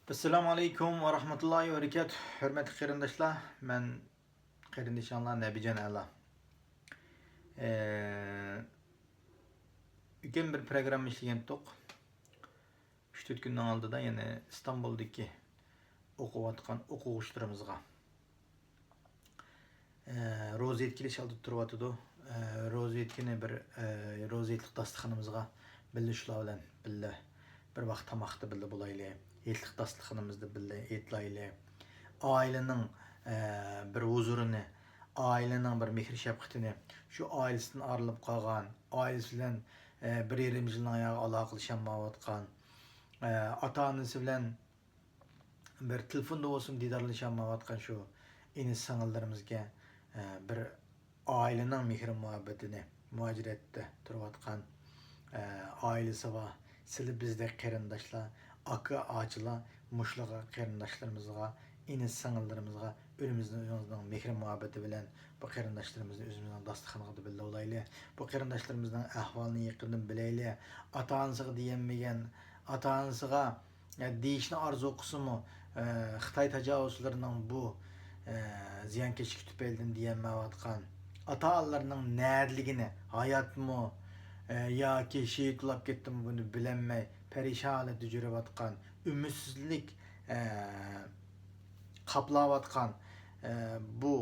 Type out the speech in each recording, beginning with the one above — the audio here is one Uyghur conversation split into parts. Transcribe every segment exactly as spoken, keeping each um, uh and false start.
ئەسسالامۇ ئەلەيكۇم ۋە رەھمەتۇللاھى ۋە بەرىكاتۇھ. ھۆرمەتلىك قېرىنداشلار، مەن قېرىندىشىڭلار نەبىجان ئەلا. ئە، ئۆتكەن بىر پروگرامما ئىشلىگەنتۇق. ئۈچ تۆت كۈننىڭ ئالدىدا يەنە ئىستانبۇلدىكى ئوقۇۋاتقان ئوقۇغۇچىلىرىمىزغا، ئە، روزا ھېيت كېلىش ئالدىدا تۇرۇۋاتىدۇ. ئە، روزا ھېيتكىنى بىر، ئە، روزا ھېيتلىق داستىخىنىمىزغا بىللە شۇلار بىلەن بىللە بىر ۋاق تاماقتا بىللە بولايلى. ھېيتلىق داستىخىنىمىزدا بىللە ھېيتلايلى. ئائىلىنىڭ، ئە، بىر ھۇزۇرىنى، ئائىلىنىڭ بىر مېھرى شەپقىتىنى، شۇ ئائىلىسىدىن ئايرىلىپ قالغان، ئائىلىسى بىلەن، ئە، بىر يېرىم يىلنىڭ ياغى ئالاقىلىشالمايۋاتقان، ئە، ئاتا-ئانىسى بىلەن بىر تېلېفوندا بولسىمۇ دىدارلىشالمايۋاتقان شۇ ئىنى-سىڭىللىرىمىزگە، ئە، بىر ئائىلىنىڭ مېھرى-مۇھەببىتىنى، مۇھاجىرەتتە تۇرۇۋاتقان، ئە، ئائىلىسىغا، سىلى بىزدەك قېرىنداشلار، ئاكا-ئاچىلار، مۇشۇلارغا، قېرىنداشلىرىمىزغا، ئىنى-سىڭىللىرىمىزغا ئۆزىمىزنىڭ، ئۆزىمىزنىڭ مېھرى-مۇھەببىتى بىلەن بۇ قېرىنداشلىرىمىزنى ئۆزىمىزنىڭ داستىخىنىغا بىللە ئۇلايلى. بۇ قېرىنداشلىرىمىزنىڭ ئەھۋالىنى يېقىندىن بىلەيلى. ئاتا-ئانىسىغا دېيەلمىگەن، ئاتا-ئانىسىغا، ئە، دېيىشنى ئارزۇ قىلسىمۇ، ئە، خىتاي تاجاۋۇزچىلىرىنىڭ بۇ، ئە، زىيانكەشلىكى تۈپەيلىدىن دېيەلمەيۋاتقان، ئاتا-ئانىلىرىنىڭ نەدىلىكىنى، ھاياتمۇ، ئە، ياكى شېھىت بولاپ كەتتىمۇ، بۇنى بىلەلمەي پەرىشان ھالەتتە يۈرۈۋاتقان، ئۈمىدسىزلىك، ئە، قاپلاۋاتقان، ئە، بۇ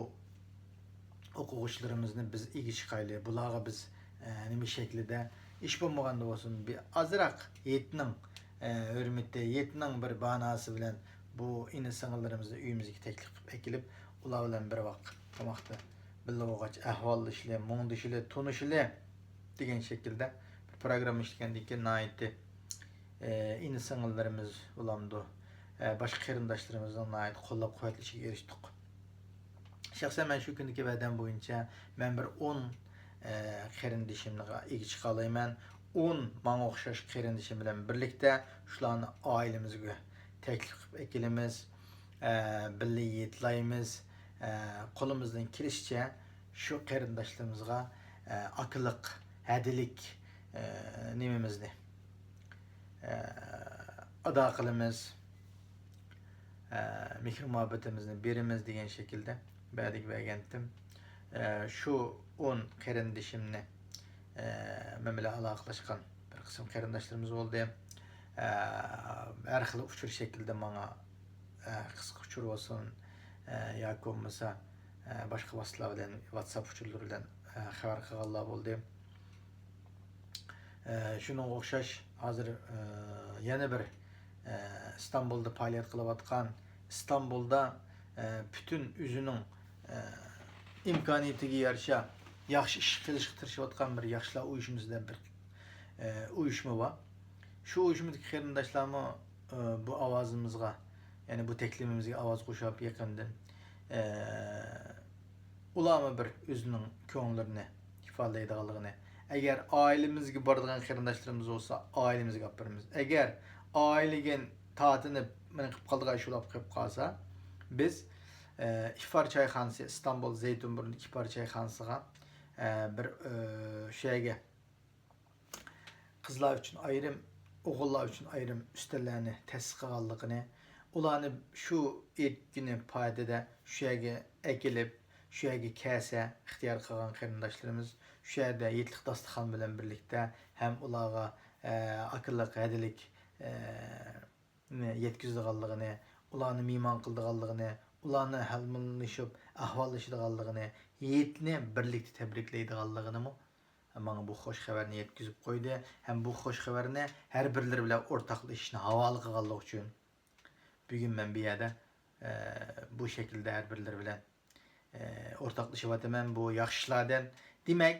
ئوقۇغۇچىلىرىمىزنى بىز ئىگە چىقايلى. بۇلارغا بىز، ئە، نېمە شەكلىدە ئىش بولمىغاندا بولسۇن، بىر ئازراق ھېيتنىڭ، ئە، ھۆرمىتى، ھېيتنىڭ بىر باناسى بىلەن بۇ ئىنى-سىڭىللىرىمىزنى ئۆيىمىزگە تەكلىپ قىلىپ ئەكېلىپ، ئۇلار بىلەن بىر ۋاق تاماقتا بىللە بولغاچ ئەھۋاللىشىلى، مۇڭدىشىلى، تونۇشىلى دېگەن شەكىلدە بىر پروگرامما ئىشلىگەندىن كېيىن ناھايىتى ئىنى-سىڭىللىرىمىز بولامدۇ، باشقا قېرىنداشلىرىمىزنىڭ ناھايىتى قوللاپ-قۇۋۋەتلىشىگە ئېرىشتۇق. شەخسەن مەن شۇ كۈندىكى ۋەدەم بويىچە مەن بىر ئون قېرىندىشىمغا ئىگە چىقالايمەن. ئون ماڭا ئوخشاش قېرىندىشىم بىلەن بىرلىكتە شۇلارنى ئائىلىمىزگە تەكلىپ قىلىپ ئەكېلىمىز، بىللە ھېيتلايمىز، قولىمىزدىن كېلىشىچە شۇ قېرىنداشلىرىمىزغا ئاكىلىق، ھەدىلىك نېمىمىزنى ئادا قىلىمىز، مېھرى مۇھەببىتىمىزنى بېرىمىز دېگەن شەكىلدە ۋەدىگە بەرگەنتىم. شۇ ئون قېرىندىشىمنى، مەن بىلەن ئالاقىلەشكەن بىر قىسىم قېرىنداشلىرىمىز بولدى. ھەر خىل ئۇچۇر شەكلىدە ماڭا، قىسقا ئۇچۇر بولسۇن، ياكى بولمىسا باشقا ۋاسىتىلەر بىلەن، ۋاتساپ ئۇچۇرلىرى بىلەن خەۋەر قىلغانلار بولدى. ئە، شۇنىڭغا ئوخشاش ھازىر، ئە، يەنە بىر، ئە، ئىستانبۇلدا پائالىيەت قىلىۋاتقان، ئىستانبۇلدا، ئە، پۈتۈن ئۆزىنىڭ، ئە، ئىمكانىيىتىگە يارىشا ياخشى ئىش قىلىشقا تىرىشىۋاتقان بىر ياخشىلار ئۇيۇشمىسىدا بىر، ئە، ئۇيۇشما بار. شۇ ئۇيۇشمىدىكى قېرىنداشلارمۇ، ئە، بۇ ئاۋازىمىزغا، يەنى بۇ تەكلىپىمىزگە ئاۋاز قوشۇپ يېقىندىن، ئە، ئۇلارمۇ بىر ئۆزىنىڭ كۆڭۈللىرىنى ئىپادىلەيدىغانلىقىنى، ئەگەر ئائىلىمىزگە بارىدىغان قېرىنداشلىرىمىز بولسا، ئائىلىمىزگە ئاپىرىمىز. ئەگەر ئائىلىگە تارتىنىپ مېنى قىلىپ قالىدىغان ئىش بولۇپ قېلىپ قالسا، بىز، ئە، ئىفار چايخانىسى، ئىستانبۇل زەيتۇنبۇرنىدىكى ئىفار چايخانىسىغا، ئە، بىر، ئە، شۇ يەرگە قىزلار ئۈچۈن ئايرىم، ئوغۇللار ئۈچۈن ئايرىم ئۈستەللەرنى تەسىس قىلغانلىقىنى، ئۇلارنى شۇ ھېيت كۈنى پائالىيىتىدە شۇ يەرگە ئەكېلىپ، شۇ يەرگە كەلسە ئىختىيار قىلغان قېرىنداشلىرىمىز شۇ يەردە ھېيتلىق داستىخان بىلەن بىرلىكتە ھەم ئۇلارغا، ئە، ئاكىلىق، ھەدىلىك، ئە، نى يەتكۈزىدىغانلىقىنى، ئۇلارنى مېھمان قىلىدىغانلىقىنى، ئۇلارنى ھەملىشىپ ئەھۋاللىشىدىغانلىقىنى، ھېيتنى بىرلىكتە تەبرىكلەيدىغانلىقىنىمۇ ماڭا بۇ خۇش خەۋەرنى يەتكۈزۈپ قويدى ھەم بۇ خۇش خەۋەرنى ھەر بىرلىرى بىلەن ئورتاقلىشىشنى ھاۋالە قىلغانلىقى ئۈچۈن بۈگۈن مەن بۇ يەردە، ئە، بۇ شەكىلدە ھەر بىرلىرى بىلەن، ئە، ئورتاقلىشىۋاتىمەن بۇ ياخشى ئىشلاردىن. دېمەك،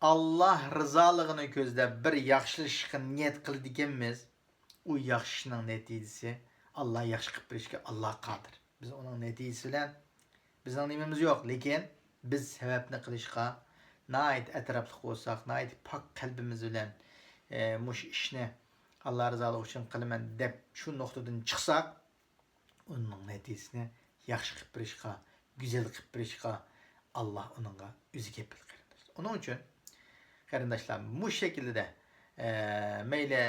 ئاللا رىزالىقىنى كۆزلەپ بىر ياخشىلىشىشقا نىيەت قىلىدىكەنمىز. ئۇ ياخشى ئىشنىڭ نەتىجىسى ئاللا ياخشى قىلىپ بېرىشكە ئاللا قادىر. بىز ئۇنىڭ نەتىجىسى بىلەن، بىزنىڭ نېمىمىز يوق، لېكىن بىز سەۋەبنى قىلىشقا ناھايىتى ئەتراپلىق بولساق، ناھايىتى پاك قەلبىمىز بىلەن، ئە، مۇشۇ ئىشنى ئاللا رىزالىقى ئۈچۈن قىلىمەن دەپ شۇ نۇقتىدىن چىقساق، ئۇنىڭ نەتىجىسىنى ياخشى قىلىپ بېرىشقا، گۈزەل قىلىپ بېرىشقا ئاللا ئۇنىڭغا ئۆزى كېپىل، قېرىنداشلار. ئۇنىڭ ئۈچۈن، قېرىنداشلار، مۇشۇ شەكىلدە، ئە، مەيلى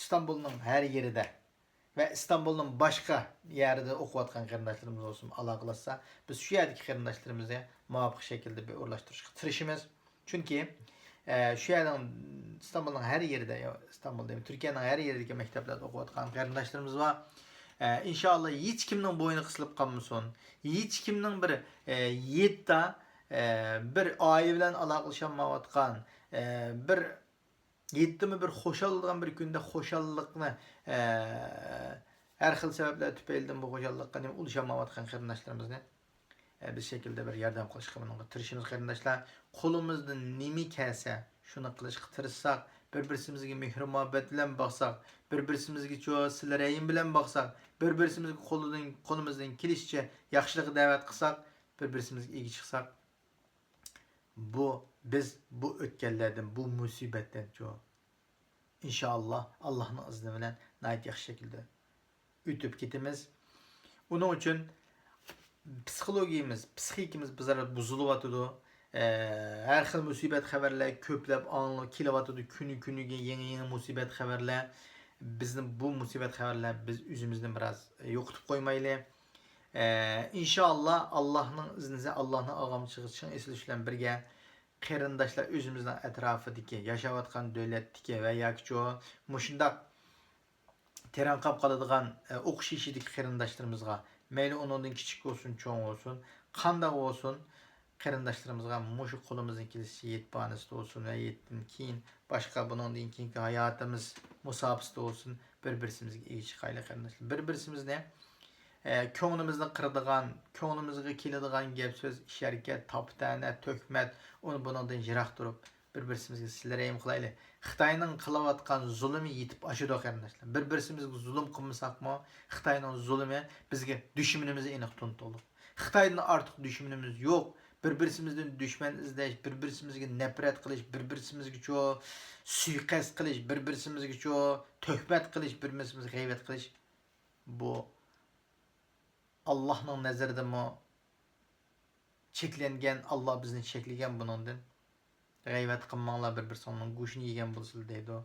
ئىستانبۇلنىڭ ھەر يېرىدە ۋە ئىستانبۇلنىڭ باشقا يەرىدە ئوقۇۋاتقان قېرىنداشلىرىمىز بولسۇن، ئالاقىلاشسا، بىز شۇ يەردىكى قېرىنداشلىرىمىزنى مۇۋاپىق شەكىلدە بىر ئورۇنلاشتۇرۇشقا تىرىشىمىز. چۈنكى، ئە، شۇ يەرنىڭ، ئىستانبۇلنىڭ ھەر يېرىدە، يا، ئىستانبۇل دېمەي، تۈركىيەنىڭ ھەر يېرىدىكى مەكتەپلەردە ئوقۇۋاتقان قېرىنداشلىرىمىز بار. ئە، ئىنشائاللا، ھېچكىمنىڭ بوينى قىسىلىپ قالمىسۇن. ھېچكىمنىڭ بىر، ئە، يېتتا، ئە، بىر ئائىلە بىلەن ئالاقىلىشالمايۋاتقان، ئە، بىر يېتتىمۇ بىر خۇشال بولىدىغان بىر كۈندە خۇشاللىقنى، ئە، ھەر خىل سەۋەبلەر تۈپەيلىدىن بۇ خۇشاللىققا نېمە ئۇلىشالمايۋاتقان قېرىنداشلىرىمىزنى، ئە، بىز شەكىلدە بىر ياردەم قىلىشقا بۇنىڭغا تىرىشىمىز قېرىنداشلار. قولىمىزدىن نېمە كەلسە، شۇنى قىلىشقا تىرىشساق، بىر-بىرسىمىزگە مېھرى-مۇھەببەت بىلەن باقساق، بىر-بىرسىمىزگە چۇ سىلە-رەھىم بىلەن باقساق، بىر-بىرسىمىزگە قولىدىن، قولىمىزدىن كېلىشىچە ياخشىلىققا دەۋەت قىلساق، بىر-بىرسىمىزگە ئىگە چىقساق، بۇ، بىز بۇ ئۆتكەنلەردىن، بۇ مۇسىبەتتىن چۇ، ئىنشائاللا، ئاللانىڭ ئىزنى بىلەن ناھايىتى ياخشى شەكىلدە ئۆتۈپ كېتىمىز. ئۇنىڭ ئۈچۈن پسىخولوگىيىمىز، پسىخىكىمىز بىزار بۇزۇلۇۋاتىدۇ. ئە، ھەر خىل مۇسىبەت خەۋەرلەر كۆپلەپ ئاڭلىنىپ كېلىۋاتىدۇ. كۈنى كۈنىگە يېڭى، يېڭى مۇسىبەت خەۋەرلەر. بىزنى بۇ مۇسىبەت خەۋەرلەر بىز ئۆزىمىزنى بىراز يوقىتىپ قويمايلى. ئە، ئىنشائاللا، ئاللانىڭ ئىزنىسى، ئاللانىڭ ئاغامچىلىقى چىڭ ئېسىلىش بىلەن بىرگە، قېرىنداشلار ئۆزىمىزنىڭ ئەتراپىدىكى، ياشاۋاتقان دۆلەتتىكى ۋە ياكىچۇ مۇشۇنداق تېرەڭ قاپ قالىدىغان، ئە، ئوقۇش يېشىدىكى قېرىنداشلىرىمىزغا، مەيلى ئۇنىڭدىن كىچىك بولسۇن، چوڭ بولسۇن، قانداق بولسۇن، قېرىنداشلىرىمىزغا مۇشۇ قولىمىزدىن كېلىشىچە يېتىپ بارىسىدا بولسۇن ۋە يېتىدىن كېيىن باشقا بۇنىڭدىن كېيىنكى ھاياتىمىز مۇساپىسىدە بولسۇن، بىر-بىرسىمىزگە ئىگە چىقايلى قېرىنداشلار. بىر-بىرسىمىزنى، ئە، كۆڭلىمىزنى قىرىدىغان، كۆڭلىمىزگە كېلىدىغان گەپ سۆز، ئىش ھەرىكەت، تاپا تەنە، تۆھمەت، ئۇنى بۇنىڭدىن يىراق تۇرۇپ، بىر-بىرسىمىزگە سىلە-رەھىم قىلايلى. خىتاينىڭ قىلىۋاتقان زۇلۇمى يېتىپ ئاشىدۇ، قېرىنداشلار. بىر-بىرسىمىزگە زۇلۇم قىلمىساقمۇ، خىتاينىڭ زۇلۇمى بىزگە دۈشمىنىمىزنى ئېنىق تونۇتۇۋالىدۇ. خىتايدىن ئارتۇق دۈشمىنىمىز يوق. بىر-بىرسىمىزدىن دۈشمەن ئىزدەش، بىر-بىرسىمىزگە نەپرەت قىلىش، بىر-بىرسىمىزگىچۇ سۇيىقەست قىلىش، بىر-بىرسىمىزگىچۇ تۆھمەت قىلىش، بىر-بىرسىمىزگە غەيۋەت قىلىش، بۇ ئاللاھنىڭ نەزىرىدىمۇ چەكلەنگەن، ئاللا بىزنى چەكلىگەن بۇنىڭدىن. غەيۋەت قىلماڭلار، بىر-بىرسىڭلارنىڭ گۆشىنى يېگەن بولسىلا دەيدۇ.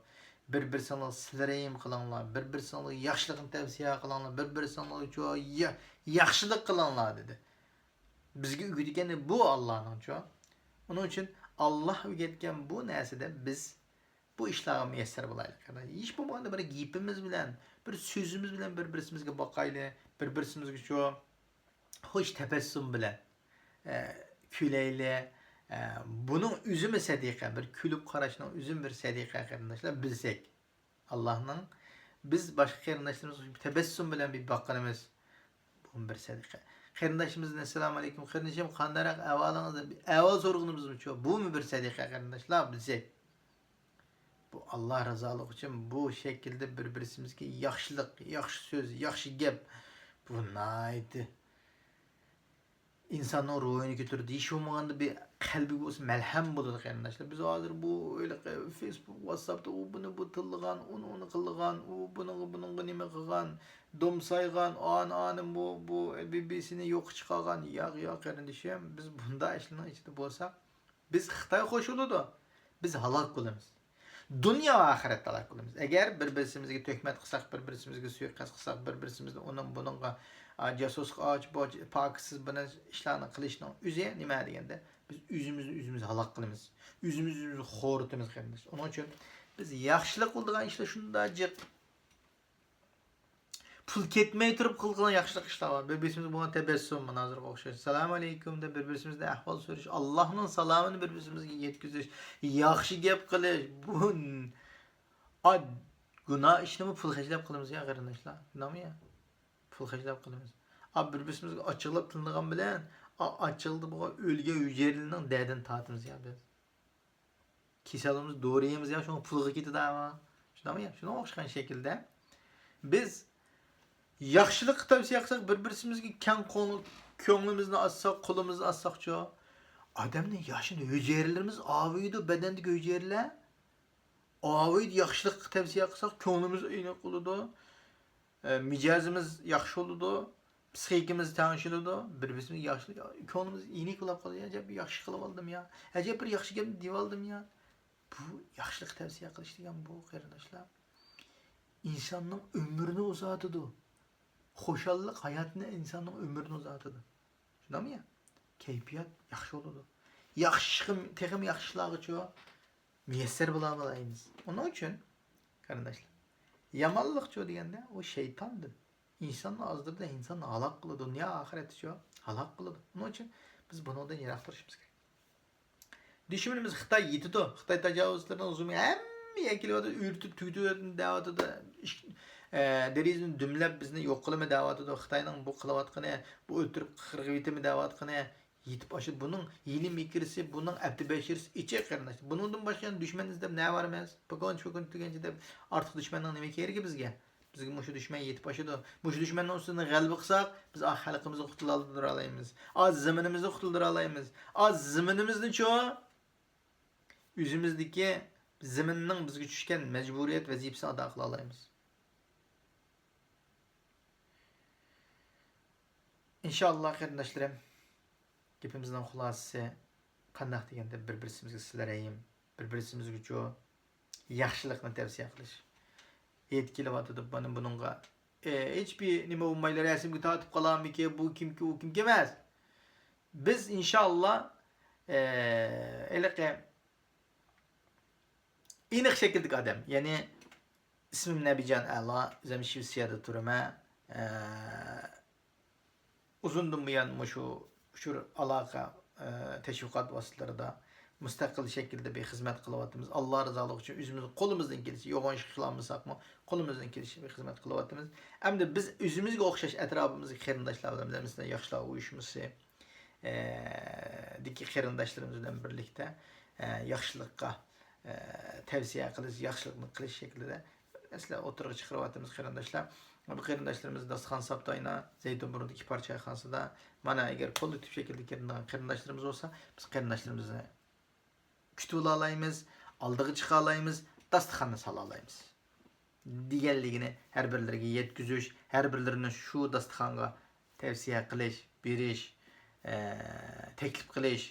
بىر-بىرسىڭلارغا سىلە-رەھىم قىلىڭلار، بىر-بىرسىڭلارغا ياخشىلىقنى تەۋسىيە قىلىڭلار، بىر-بىرسىڭلارغا يا-، ياخشىلىق قىلىڭلار دېدى. بىزگە ئۆگىتكىنى بۇ ئاللانىڭچۇ. ئۇنىڭ ئۈچۈن ئاللا ئۆگەتكەن بۇ نەرسىدە بىز بۇ ئىشلارغا مۇيەسسەر بولايلى، قېرىنداش. ھېچ بولمىغاندا بىر گېپىمىز بىلەن، بىر سۆزىمىز بىلەن بىر-بىرسىمىزگە باقايلى، بىر-بىرسىمىزگىچۇ خوش تەبەسسۇم بىلەن، ئە، كۈلەيلى. ئە، بۇنىڭ ئۆزىمۇ سەدىقە، بىر كۈلۈپ قاراشنىڭ ئۆزىمۇ بىر سەدىقە، قېرىنداشلار، بىلسەك. ئاللاھنىڭ، بىز باشقا قېرىنداشلىرىمىزغا تەبەسسۇم بىلەن بىر باققىنىمىز، بۇمۇ بىر سەدىقە. قېرىنداشىمىزدىن، «ئەسسالامۇ ئەلەيكۇم، قېرىندىشىم، قانداقراق ئەھۋالىڭىز؟» دەپ بىر ئەھۋال سورىغىنىمىزمۇچۇ، بۇمۇ بىر سەدىقە، قېرىنداشلار، بىلسەك. بۇ ئاللا رازالىقى ئۈچۈن بۇ شەكىلدە بىر-بىرسىمىزگە ياخشىلىق، ياخشى سۆز، ياخشى گەپ، بۇ ناھايىتى ئىنساننىڭ روھىنى كۆتۈرىدۇ. ھېچ بولمىغاندا بىر قەلبىگە بولسا مەلھەم بولىدۇ، قېرىنداشلار. بىز ھازىر بۇ ھېلىقى فېيسبۇك، ۋاتساپتا ئۇ بۇنى بۇ تىللىغان، ئۇنى ئۇنى قىللىغان، ئۇ بۇنىڭغا بۇنىڭغا نېمە قىلغان، دومسايغان، ئانى ئانى بۇ، بۇ بىبىسىنى يوققا چىقارغان. ياق، ياق، قېرىندىشىم، بىز بۇنداق ئىشلارنىڭ ئىچىدە بولساق، بىز خىتاي خوش بولىدۇ، بىز ھالاك بولىمىز. دۇنيا ۋە ئاخىرەتتە ھالاك بولىمىز. ئەگەر بىر-بىرسىمىزگە تۆھمەت قىلساق، بىر-بىرسىمىزگە سۇيىقەست قىلساق، بىر-بىرسىمىزنى ئۇنىڭ بۇنىڭغا، ئا، جاسۇسلۇق، ئاچ، بوچ، پاكىتسىز بىر نەرسە ئىشلارنى قىلىشنىڭ ئۆزى نېمە دېگەندە، بىز ئۆزىمىزنى ئۆزىمىز ھالاك قىلىمىز. ئۆزىمىز ئۆزىمىزنى خورىتىمىز، قېرىنداش. ئۇنىڭ ئۈچۈن بىز ياخشىلىق قىلىدىغان ئىشلار شۇنداق جىق. پۇل كەتمەي تۇرۇپ قىلغان ياخشىلىق ئىشلار بار. بىر-بىرسىمىزگە بولغان تەبەسسۇم، مانا ھازىرقى ئوخشاش. «سالام ئەلەيكۇم» دەپ بىر-بىرسىمىزدىن ئەھۋال سورىشىش، ئاللاھنىڭ سالامىنى بىر-بىرسىمىزگە يەتكۈزۈش، ياخشى گەپ قىلىش. بۇ ن-، ئا، گۇناھ ئىشنىمۇ پۇل خەجلەپ قىلىمىز يا، قېرىنداشلار؟ گۇناھمۇ يا؟ پۇل خەجلەپ قىلىمىز. ئا، بىر-بىرسىمىزگە ئاچچىقلاپ تىللىغان بىلەن، ئا، ئاچچىقىدا بولغان ئۆلگەن ھۈجەيرىلەرنىڭ دەردىنى تارتىمىز يا بىز. كېسەلىمىز دورا يەيمىز يا، شۇڭا پۇلغا كېتىدۇ ھەممە. شۇنداقمۇ يا؟ شۇنىڭغا ئوخشىغان شەكىلدە بىز ياخشىلىققا تەۋسىيە قىلساق، بىر-بىرسىمىزگە كەڭ قول-، كۆڭلىمىزنى ئاچساق، قولىمىزنى ئاچساقچۇ، ئادەمنىڭ ياشىنى، ھۈجەيرىلىرىمىز ئاۋۇيدۇ، بەدەندىكى ھۈجەيرىلەر ئاۋۇيدۇ. ياخشىلىققا تەۋسىيە قىلساق، كۆڭلىمىز ئېنىق بولىدۇ. ئە، مىجەزىمىز ياخشى بولىدۇ، پسىخىكىمىز تەڭشىلىدۇ، بىر-بىرسىمىزگە ياخشى، كۆڭلىمىز يېنىك بولاپ قالىدۇ. ئەجەب بىر ياخشى قىلىۋالدىم يا، ئەجەب بىر ياخشى گەپنى دېيىۋالدىم يا. بۇ ياخشىلىق تەۋسىيە قىلىش دېگەن بۇ، قېرىنداشلار. ئىنساننىڭ ئۆمرىنى ئۇزارتىدۇ. خۇشاللىق ھاياتنى، ئىنساننىڭ ئۆمرىنى ئۇزارتىدۇ. شۇنداقمۇ يا؟ كەيپىيات ياخشى بولىدۇ. ياخشى، تېخىمۇ ياخشىلارغىچۇ مۇيەسسەر بولالايمىز. ئۇنىڭ ئۈچۈن، قېرىنداشلار، يامانلىقچۇ دېگەندە، ئۇ شەيتاندىن. ئىنساننى ئازدۇرىدۇ، ئىنساننى ھالاك قىلىدۇ، دۇنيا ئاخىرەتتىچۇ ھالاك قىلىدۇ. ئۇنىڭ ئۈچۈن بىز بۇنىڭدىن يىراق تۇرۇشىمىز كېرەك. دۈشمىنىمىز خىتاي يېتىدۇ. خىتاي تاجاۋۇزچىلىرىنىڭ زۇلمى ھەممە يەرگە كېلىۋاتىدۇ، ئۆرتۈپ تۈگىتىۋېتىمەن دەۋاتىدۇ. ئىش-، ئە، دېرىزىنى دۈملەپ بىزنى يوق قىلىمەن دەۋاتىدۇ. خىتاينىڭ بۇ قىلىۋاتقىنى، بۇ ئۆلتۈرۈپ قىرغىۋېتىمەن دەۋاتقىنى يېتىپ ئاشىدۇ. بۇنىڭ ھىيلە مىكرىسى، بۇنىڭ ئەپتى بەشىرىسى ئېچىق، قېرىنداشلار. بۇنىڭدىن باشقا يەنە دۈشمەن ئىزدەپ نە بارىمىز؟ پوكونچ، پوكونچ دېگەنچە دەپ ئارتۇق دۈشمەننىڭ نېمە كېرىكى بىزگە؟ بىزگە مۇشۇ دۈشمەن يېتىپ ئاشىدۇ. مۇشۇ دۈشمەننىڭ ئۈستىدىن غەلىبە قىلساق، بىز ئا-، خەلقىمىزنى قۇتۇلدۇرالايمىز. ئاز زېمىنىمىزنى قۇتۇلدۇرالايمىز. ئاز زېمىنىمىزنىچۇ ئۆزىمىزدىكى زېمىننىڭ بىزگە چۈشكەن مەجبۇرىيەت ۋەزىپىسىنى ئادا قىلالايمىز. ئىنشائاللا، قېرىنداشلىرىم، گېپىمىزنىڭ خۇلاسىسى قانداق دېگەندە، بىر-بىرسىمىزگە سىلە رەھىم، بىر-بىرسىمىزگىچۇ ياخشىلىقنى تەۋسىيە قىلىش. ھېيت كېلىۋاتىدۇ، مانا بۇنىڭغا، ئى، ھېچبىر نېمە بولمايلا، رەسىمگە تارتىپ قالارمىكىن، بۇ كىمكى، ئۇ كىمكى ئەمەس. بىز ئىنشائاللا، ئى، ھېلىقى ئېنىق شەكىلدىكى ئادەم، يەنى ئىسمىم نەبىجان ئەلا، ئۆزۈم شىۋېتسىيەدە تۇرىمەن. ئى، ئۇزۇندىن بۇيان مۇشۇ ئۇچۇر ئالاقە، ئى، تەشۋىقات ۋاسىتىلىرىدا مۇستەقىل شەكىلدە بىر خىزمەت قىلىۋاتىمىز. ئاللا رىزالىقى ئۈچۈن ئۆزىمىز قولىمىزدىن كېلىشىچە، يوغان ئىش قىلالمىساقمۇ، قولىمىزدىن كېلىشىچە بىر خىزمەت قىلىۋاتىمىز. ئەمدى بىز ئۆزىمىزگە ئوخشاش ئەتراپىمىزدىكى قېرىنداشلار بىلەن بىلەن ياخشىلار ئۇيۇشمىسى، ئى، دىكى قېرىنداشلىرىمىز بىلەن بىرلىكتە، ئى، ياخشىلىققا، ئى، تەۋسىيە قىلىش، ياخشىلىقنى قىلىش شەكلىدە مەسىلە ئوتتۇرىغا چىقىرىۋاتىمىز، قېرىنداشلار. بۇ قېرىنداشلىرىمىز داستىخان ساپتاينا، زەيتۇن بۇرنىدىكى ئىپار چايخانىسىدا، مانا، ئەگەر كوللېكتىپ شەكىلدە كىرىدىغان قېرىنداشلىرىمىز بولسا، بىز قېرىنداشلىرىمىزنى كۈتۈۋالالايمىز، ئالدىغا چىقالايمىز، داستىخاننى سالالايمىز دېگەنلىكىنى ھەر بىرلىرىگە يەتكۈزۈش، ھەر بىرلىرىنى شۇ داستىخانغا تەۋسىيە قىلىش، بېرىش، ئە، تەكلىپ قىلىش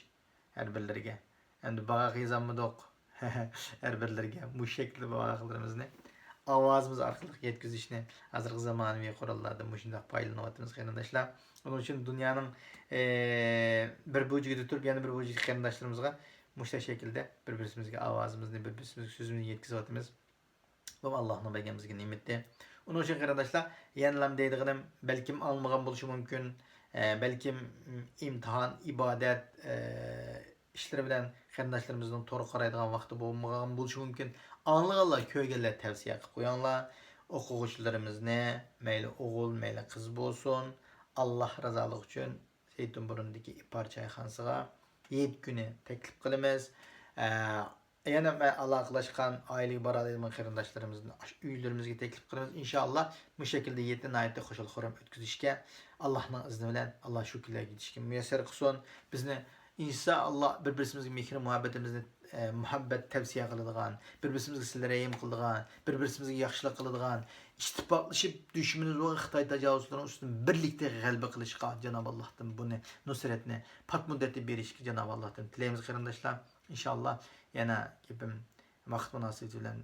ھەر بىرلىرىگە. ئەمدى باغاق يازالمىدۇق. ھەر بىرلىرىگە مۇشۇ شەكىلدە باغاقلىرىمىزنى ئاۋازىمىز ئارقىلىق يەتكۈزۈشنى ھازىرقى زامانىۋى قوراللاردىن مۇشۇنداق پايدىلىنىۋاتىمىز، قېرىنداشلار. ئۇنىڭ ئۈچۈن دۇنيانىڭ، ئى، بىر بۇرجىكىدا تۇرۇپ، يەنە بىر بۇرجىكى قېرىنداشلىرىمىزغا مۇشۇنداق شەكىلدە بىر-بىرىمىزگە ئاۋازىمىزنى، بىر-بىرىمىزگە سۆزىمىزنى يەتكۈزۈۋاتىمىز. بۇ ئاللاھنىڭ بەرگەن بىزگە نېمىتى. ئۇنىڭ ئۈچۈن قېرىنداشلار، يەنىلا دەيدىغىنىم، بەلكىم ئاڭلىمىغان بولۇشى مۇمكىن، ئە، بەلكىم ئىمتىھان، ئىبادەت، ئە، ئىشلىرى بىلەن قېرىنداشلىرىمىزنىڭ تورغا قارايدىغان ۋاقتى بولمىغان بولۇشى مۇمكىن. ئاڭلىغانلار، كۆرگەنلەر تەۋسىيە قىلىپ قويۇڭلار. ئوقۇغۇچىلىرىمىزنى، مەيلى ئوغۇل، مەيلى قىز بولسۇن، ئاللا رازالىقى ئۈچۈن زەيتۇن بۇرنىدىكى ئىپار چايخانىسىغا ھېيت كۈنى تەكلىپ قىلىمىز. ئە، يەنە مەن ئالاقىلەشكەن ئائىلىگە بارالايدىغان قېرىنداشلىرىمىزنى ئاشۇ ئۆيلىرىمىزگە تەكلىپ قىلىمىز. ئىنشائاللا، مۇشۇ شەكىلدە ھېيتنى ناھايىتى خۇشال-خۇرام ئۆتكۈزۈشكە ئاللانىڭ ئىزنى بىلەن، ئاللا شۇ كۈنلەرگە يېتىشكە مۇيەسسەر قىلسۇن. بىزنى، ئىنشائاللا، بىر-بىرسىمىزگە مېھرى-مۇھەببىتىمىزنى، ئە، مۇھەببەت تەۋسىيە قىلىدىغان، بىر-بىرسىمىزگە سىلە-رەھىم قىلىدىغان، بىر-بىرسىمىزگە ياخشىلىق قىلىدىغان، ئىتتىپاقلىشىپ دۈشمىنىمىز بولغان خىتاي تاجاۋۇزچىلىرىنىڭ ئۈستىدىن بىرلىكتە غەلىبە قىلىشقا جانابى ئاللاھتىن بۇنى نۇسرەتنى پات مۇددەتتە بېرىشكە جانابى ئاللاھتىن تىلەيمىز، قېرىنداشلار. ئىنشائاللا، يەنە گېپىم ۋاقىت مۇناسىۋىتى بىلەن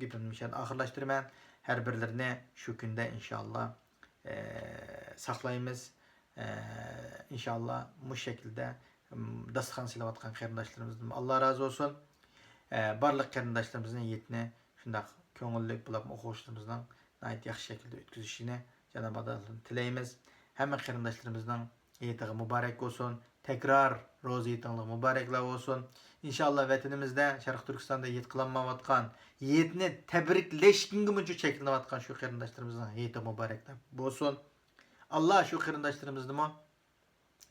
گېپىمنى مۇشۇ يەردە ئاخىرلاشتۇرىمەن. ھەر بىرلىرىنى شۇ كۈندە ئىنشائاللا، ئە، ساقلايمىز. ئە، ئىنشائاللا مۇشۇ شەكىلدە، ئىم، داستىخان سېلىۋاتقان قېرىنداشلىرىمىزدىن ئاللا رازى بولسۇن. ئە، بارلىق قېرىنداشلىرىمىزنىڭ ھېيتنى شۇنداق كۆڭۈللۈك بولۇپ، ئوقۇغۇچىلىرىمىزنىڭ ناھايىتى ياخشى شەكىلدە ئۆتكۈزۈشىنى جانابى ئاللاھتىن تىلەيمىز. ھەممە قېرىنداشلىرىمىزنىڭ ھېيتىغا مۇبارەك بولسۇن. تەكرار روزا ھېيتىڭلار مۇبارەكلەر بولسۇن. ئىنشائاللا، ۋەتىنىمىزدە، شەرقىي تۈركىستاندا ھېيت قىلالمايۋاتقان، ھېيتنى تەبرىكلەشكىنىمۇ چەكلىنىۋاتقان شۇ قېرىنداشلىرىمىزنىڭ ھېيتى مۇبارەكلەر بولسۇن. ئاللا شۇ قېرىنداشلىرىمىزنىمۇ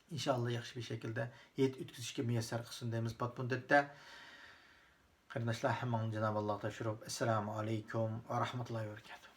ئىنشائاللا ياخشى بىر شەكىلدە ھېيت ئۆتكۈزۈشكە مۇيەسسەر قىلسۇن دەيمىز پات مۇددەتتە. قېرىنداشلار، ھەممىڭلارنى جانابى ئاللاغا تاپشۇرۇپ، ئەسسالامۇ ئەلەيكۇم ۋە رەھمەتۇللاھى ۋە بەرىكاتۇھ.